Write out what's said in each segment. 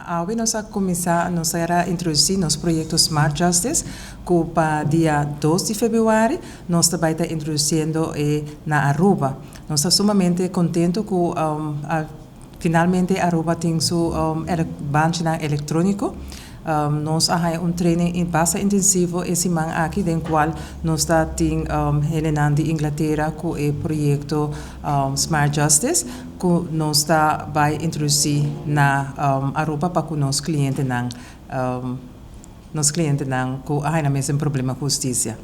Awe nos a kuminsá, nos a introdusí nos proyekto Smart Justice, ku pa dia 2 di febrüari nos ta bai ta introdusiendo e na Aruba. Nos ta sumamente kontentu ku finalmente Aruba tin su banchinan elektróniko. Nos a haña un training basta intensivo e siman aki, den kual nos ta tin hendenan di Inglatera ku e proyekto Smart Justice, ku nos ta bai introdusí na Aruba pa ku nos clientenan ku a haña mes problema ku hustisia.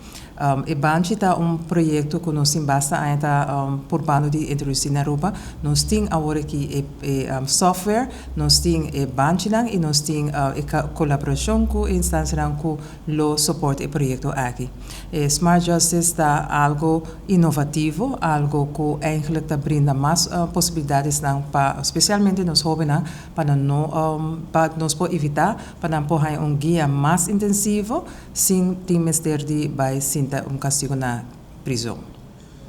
E banchi ta un proyekto ku nos tin basta aña ta purbando di introdusí na Aruba. Nos tin awor aki e software, nos tin e banchinan i nos tin e kolaborashon ku instansianan ku lo support e proyekto aki. E Smart Justice ta algu inovativo, algu ku eigenlijk ta brinda mas posibilidatnan pa spesialmente nos hóbennan, pa no pa nos por evitá pa nan por un guia mas intensivo sin tin mester di bai sinta un kastigu na prizòn.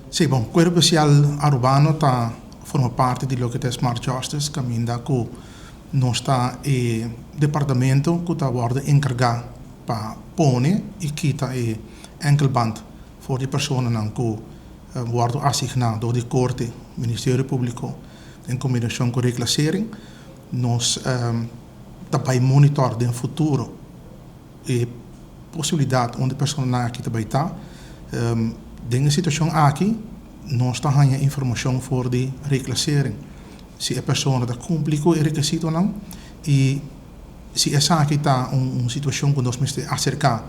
Si, bon, Kuerpo Polisial Arubano ta forma parti di loke ta Smart Justice, kaminda ku nos ta e departamento ku ta wòrdu enkargá pa pone i kita e enkelband for di personanan ku wòrdu asigná dor di korte, Ministerio Públiko, den kombinashon ku reclassering. Nos ta bai monitor den futuro e posibilidat unda e personanan aki ta bai ta. Den e situashon aki, nos ta haña informashon for di reclassering, si e persona ta kumpli ku e rekisitonan i si esaki ta un situashon ku nos mester aserká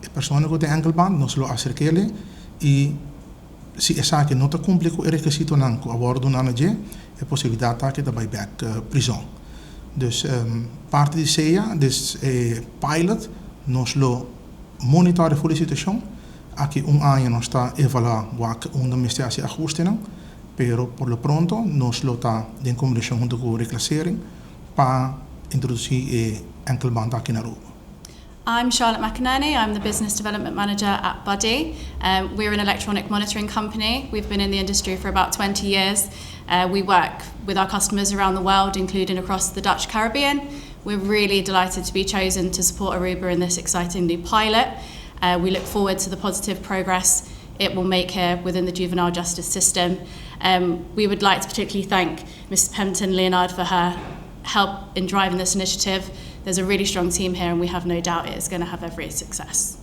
e persona ku tin enkelband, nos lo aserk'é i si esaki no ta kumpli ku e rekisitonan ku a wòrdu duná na dje, e posibilidat ta ku e ta bai bèk prizòn. Dus parti di SEA, dus e pilot, nos lo monitor e situashon. Aki un aña nos ta evaluá wak unda mester hasi ahustenan, pero por lo pronto nos lo ta den kombinashon huntu ku reclassering pa introdusí e enkelband aki na Aruba. I'm Charlotte McInerney. I'm the Business Development Manager at Buddy. We're an electronic monitoring company. We've been in the industry for about 20 years. We work with our customers around the world, including across the Dutch Caribbean. We're really delighted to be chosen to support Aruba in this exciting new pilot. We look forward to the positive progress it will make here within the juvenile justice system. We would like to particularly thank Mrs. Pemton Leonard for her help in driving this initiative. There's a really strong team here, and we have no doubt it is going to have every success.